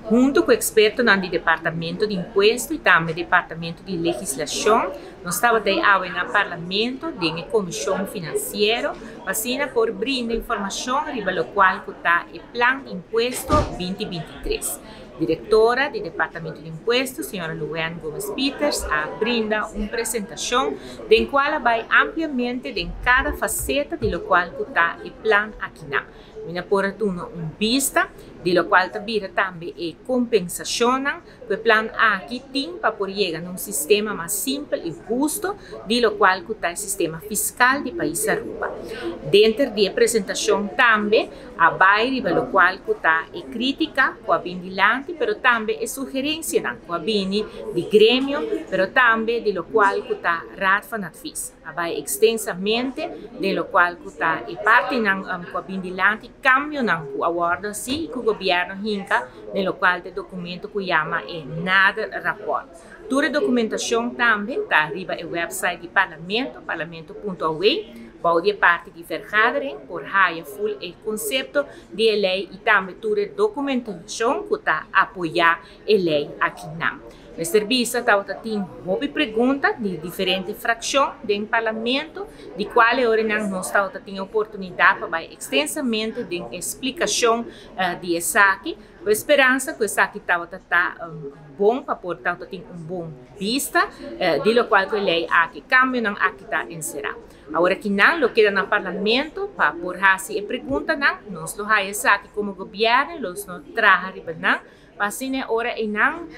Hunto cu expertonan di Departamento di Impuesto y tambe Departamento di Legislacion, nos tabata ey awe na Parlamento den e Comision Financiero pa asina por brinda informacion riba locual cu ta e Plan di Impuesto 2023. Directora di Departamento di Impuesto, señora Luann Gomez-Pieters, a brinda un presentacion den cual a bay ampliamente den cada faceta di locual cu ta e plan akinan. Mi na por a tuma un bista di locual ta bira tambe e compensacionnan cu e plan aki tin pa por yega na un sistema mas simpel y husto di locual cu ta e sistema fiscal di pais Aruba. Denter di e presentacion tambe a bay riba locual cu ta e critica cu a bin dilanti pero tambe e sugerencianan cu a bini di gremio pero tambe di locual cu ta Raad van Advies. A bai ekstensamente den lokual ku ta e partinan ku a bin dilanti, kambionan ku a wòrdu hasi i ku gobièrnu hinka den lokual ta e dokumento ku yama e nader rapport. Tur e dokumentashon tambe ta riba e wèpsait di Parlamento, parlamento punto aw, bou di e parti di vergadering por haya ful e konsepto di e lei i tambe tur e dokumentashon ku ta apoyá e lei akinan. Mester bisa tabata tin hopi pregunta di diferente fraccion den Parlamento, di cual e oranan nos tabata tin e oportunidad pa bay extensamente den e splicacion di esaki, cu e speransa cu esaki tabata ta bon pa por tabata tin un bon bista di locual cu e ley aki, cambionan aki ta encera. Awor aki nan lo keda na Parlamento pa por haci e preguntanan, nos lo haya esaki como gobierno y los no traha riba nan. Pa asina e ora einan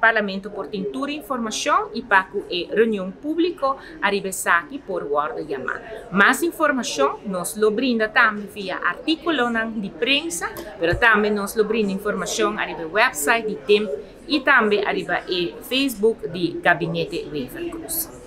Parlamento por tin tur informacion y pa cu e reunion publico ariba esaki por wordo yama. Mas informacion nos lo brinda tambe via articulonan di prensa, pero tambe nos lo brinda informacion ariba e website di temp y tambe ariba e Facebook di Gabinete Wever-Croes.